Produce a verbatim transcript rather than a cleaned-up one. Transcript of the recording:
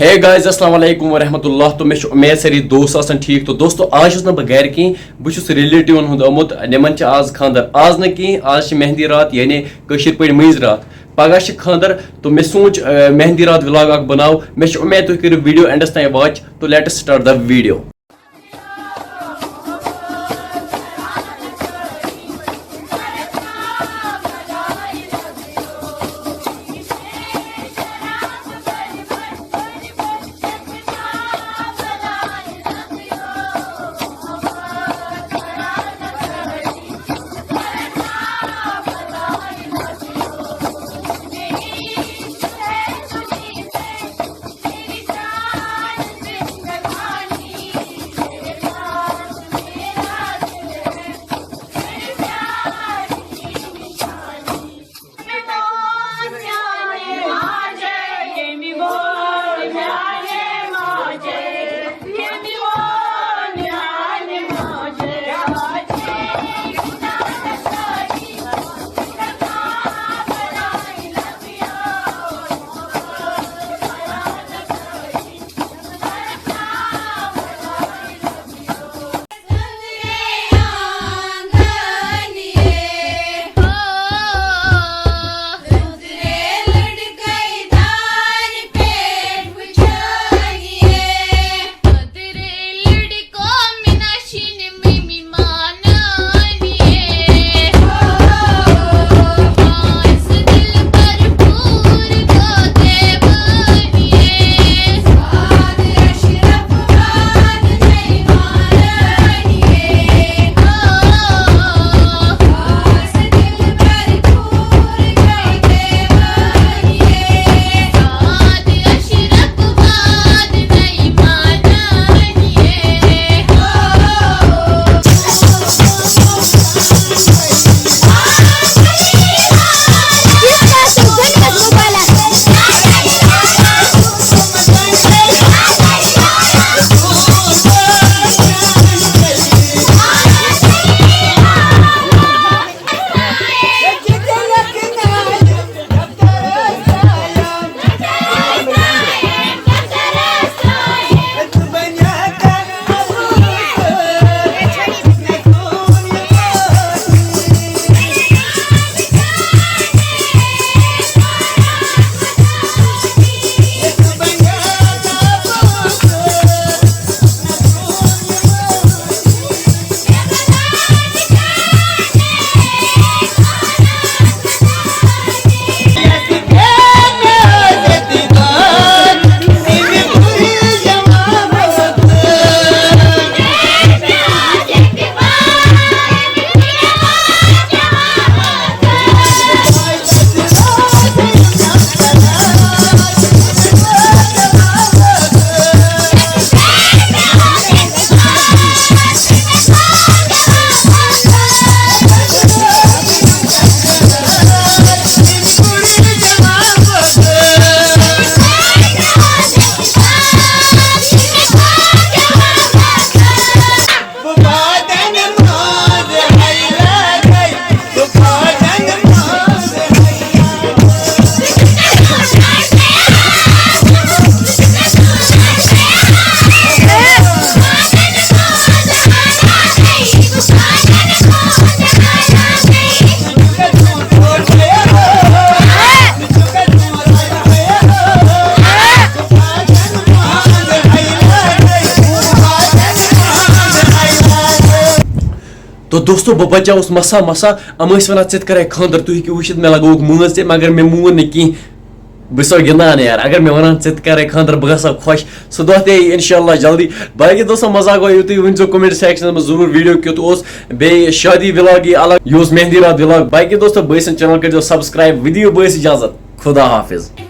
Hey guys, السلام علیکم ورحمۃ اللہ۔ تو مےٚ چھُ اُمید سٲری دوست آسن ٹھیٖک۔ تو دوستو، آز چھُس نہٕ بہٕ گرِ کِہیٖنۍ، بہٕ چھُس ریلیٹیوَن ہُنٛد آمُت۔ یِمن چھِ آز خانٛدر، آز نہٕ کِہیٖنۍ، آز چھِ مہندی رات، یعنی کٲشِر پٲٹھۍ مٲنٛزِ رات۔ پگاہ چھِ خانٛدر، تو مےٚ سوٗنٛچ، اہ، مہندی رات ولاگ اکھ بناو۔ مےٚ چھِ اُمید تُہۍ کٔرِو video endس تام watch۔ To let's start the video۔ تو دوستو، بہٕ بچاوُس مسا مسا۔ یِم ٲسۍ ونان، "ژےٚ تہِ کرے خانٛدر؟" تُہۍ ہیٚکِو وٕچھِتھ، مےٚ لگووُکھ مٲنٛز تہِ، مگر مےٚ مون نہٕ کینٛہہ۔ بہٕ چھُسو گِنٛدان یار، اگر مےٚ ونان، "ژےٚ تہِ کرے خانٛدر؟" بہٕ گژھٕ ہا خۄش۔ سُہ دۄہ تہِ یی انشاءاللہ جلدی۔ باقٕے دوستو، مزاق گوٚو یُتُے، ؤنۍ زیو comment sectionس منٛز ضروٗر video کیُتھ اوس۔ بیٚیہِ شادی vlog یی الگ، یہِ اوس مہندی رات vlog۔ باقٕے دوستو، بٲے سٕنٛد channel کٔرۍزیو subscribe۔ video بٲے سٕنٛز اجازت، خدا حافظ۔